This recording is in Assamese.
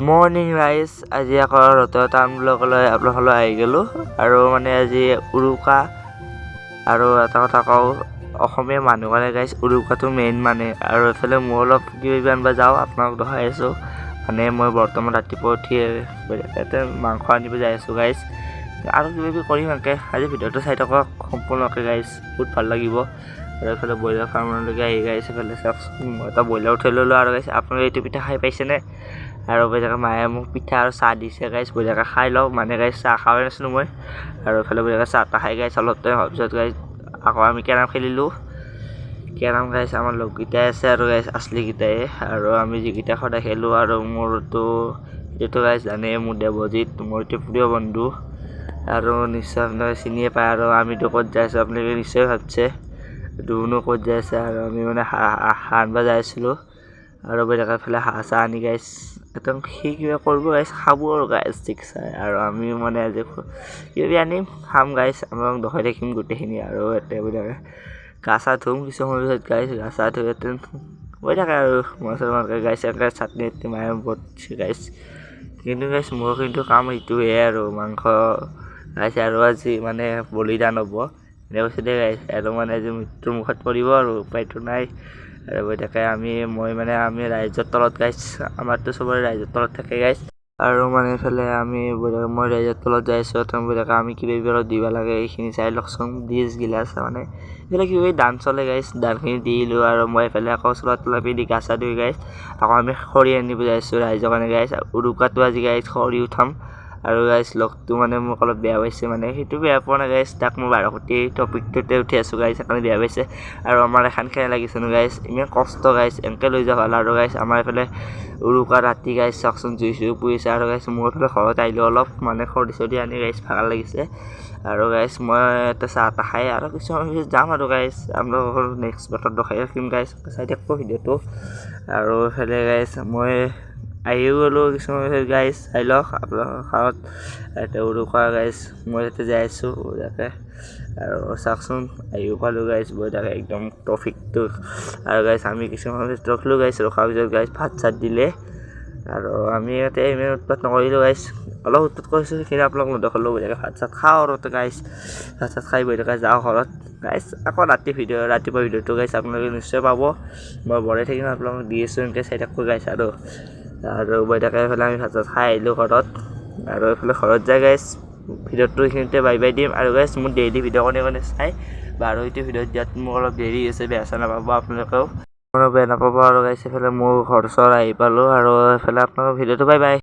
মৰ্ণিং ৰাইজ। আজি আকৌ ৰতৰ টাউন ব্লগলৈ আপোনালোকলৈ আহি গ'লোঁ। আৰু মানে আজি উৰুকা। আৰু এটা কথা কওঁ, অসমীয়া মানুহ কাৰণে গাইজ উৰুকাটো মেইন মানে। আৰু এইফালে মই অলপ কিবা কিবি আনিব যাওঁ, আপোনালোক দেখাই আছোঁ। মানে মই বৰ্তমান ৰাতিপুৱা উঠি ইয়াতে মাংস আনিব যাই আছোঁ গাইজ। আৰু কিবা কিবি কৰিম এনেকৈ। আজি ভিডিঅ'টো চাই থাকক সম্পূৰ্ণকৈ গাইজ, বহুত ভাল লাগিব। আৰু এইফালে ব্ৰইলাৰ ফাৰ্মলৈকে আহি গাইজ, এইফালে চাওকচোন, মই এটা ব্ৰইলাৰ উঠাই ল'লোঁ। আৰু গাইজ, আপোনালোকে এইটো পিঠা খাই পাইছেনে? আৰু বঢ়িয়াকৈ মায়ে মোক পিঠা আৰু চাহ দিছে গাইজ, বঢ়িয়াকৈ খাই লওঁ। মানে গাইজ, চাহ খাৱাই নাছিলোঁ মই। আৰু এইফালে বঢ়িয়াকৈ চাহ তাহ খাই গাইজ অলপ টাইম হোৱাৰ পিছত গাইজ আকৌ আমি কেৰম খেলিলোঁ। কেৰম গাইজ, আমাৰ লগকেইটাই আছে আৰু গাইজ আছলিকেইটাই আৰু আমি যিকেইটা সদায় খেলোঁ। আৰু মোৰতো এইটো গাইজ জানেই, মোৰ দেৱজিত, মোৰ এইটো প্ৰিয় বন্ধু আৰু নিশ্চয় আপোনালোকে চিনিয়ে পায়। আৰু আমিতো ক'ত যাই আছোঁ আপোনালোকে নিশ্চয় ভাবছে, দুনো ক'ত যাই আছে। আৰু আমি মানে হাঁহ হাঁহ আনিব যাই আছিলোঁ। আৰু বেলেগ এফালে হাঁহ চাহ আনি গাইজ একদম সি কিবা কৰিব গাইজ, খাব আৰু গাইজ ঠিক চাই। আৰু আমি মানে আজি কিবা আনিম, খাম গাইজ, আপোনালোক দেখাই থাকিম গোটেইখিনি। আৰু ইয়াতে বোলে গা চা ধুম কিছু সময়ৰ পিছত গাইজ। গা চা ধুই ইয়াতে হৈ থাকে। আৰু মাছ গাইজ, এনেকৈ চাটনি মায়ে বহুত গাইজ। কিন্তু গাইজ, মোৰ কিন্তু কাম এইটোৱে আৰু মাংস গাইজ। আৰু আজি মানে বলিদান হ'ব এনে কৈছে দেই গাইজ। আৰু মানে আজি মৃত্যুৰ মুখত পৰিব আৰু উপায়টো নাই। আৰু গৈ থাকে আমি মই মানে আমি ৰাইজৰ তলত গাইজ, আমাৰতো চবৰে ৰাইজৰ তলত থাকে গাইজ। আৰু মানে এইফালে আমি মই ৰাইজৰ তলত যাই আছোঁ। আমি কিবা কিবি অলপ দিব লাগে, এইখিনি চাই লওকচোন। ডিছ গিলাচ মানে এইফালে কিবা কিবি দান চলে গাইজ, দানখিনি দিলোঁ। আৰু মই এইফালে আকৌ চোলা তোলা পিন্ধি গা চা ধুই গাইজ আকৌ আমি খৰি আনিব যাই আছোঁ ৰাইজৰ কাৰণে গাইজ। উৰুকাটো আজি গাইজ খৰি উঠাম। আৰু গাইজ, লগটো মানে মোক অলপ বেয়া পাইছে। মানে সেইটো বেয়া পোৱা নাই গাইজ, তাক মই 12 কোটি টপিকটোতে উঠি আছোঁ গাইজ, সেইকাৰণে বেয়া পাইছে। আৰু আমাৰ এখন খেল লাগিছে ন গাইজ, ইমান কষ্ট গাইজ, এনেকৈ লৈ যাব ভাল। আৰু গাইজ, আমাৰ এইফালে উৰুকা ৰাতি গাইজ চাওকচোন, জুই চুই পুৰিছে। আৰু গাইজ, মোৰ এইফালে ঘৰত আহিলোঁ অলপ মানে খৰি চৰি আনি গাইজ ভাল লাগিছে। আৰু গাইজ, মই এটা চাহ তাহ খাই আৰু কিছু সময় পিছত যাম। আৰু গাইজ, আপোনালোকৰ নেক্সট বাটত দেখাই ৰাখিম গাইজ, চাই থাকিব ভিডিঅ'টো। আৰু এইফালে গাইজ, মই আহিও গ'লোঁ কিছুমান পিছত গাইজ, চাই লওক আপোনালোকৰ ঘৰত ইয়াতে উৰুকা গাইজ, মই ইয়াতে যাই আছোঁ বঢ়িয়াকৈ। আৰু চাওকচোন, আহিও পালোঁ গাইজ বঢ়িয়াকৈ একদম ট্ৰফিকটো। আৰু গাইজ, আমি কিছুমান পিছত ৰখিলোঁ গাইজ। ৰখাৰ পিছত গাইজ ভাত চাত দিলে। আৰু আমি ইয়াতে ইমান উৎপাত নকৰিলোঁ গাইজ, অলপ উৎপাত কৰিছোঁ, সেইখিনি আপোনালোক নেদেখালোঁ। বঢ়িয়াকৈ ভাত চাত খাওঁ। আৰু গাইজ, ভাত চাত খাই বঢ়িয়াকৈ যাওঁ ঘৰত গাইজ। আকৌ ৰাতি ভিডিঅ', ৰাতিপুৱা ভিডিঅ'টো গাইজ আপোনালোকে নিশ্চয় পাব। মই বনাই থাকিম, আপোনালোকক দি আছোঁ, এনেকৈ চাই থাকিব গাইজ। আৰু বঢ়িয়াকৈ এইফালে আমি ভাত চাত খাই আহিলোঁ ঘৰত। আৰু এইফালে ঘৰত যাই গাইজ ভিডিঅ'টো এইখিনিতে বাই বাই দিম। আৰু গাইজ, মোৰ ডেইলি ভিডিঅ' কোনে কোনে চাই বাৰু, এইটো ভিডিঅ'ত দিয়াত মোক অলপ দেৰি হৈছে, বেয়া চেয়া নাপাব আপোনালোকেও, বেয়া নাপাব। আৰু গাইজ, এইফালে মোৰ ঘৰ চৰ আহি পালোঁ। আৰু এইফালে আপোনালোকৰ ভিডিঅ'টো বাই বাই।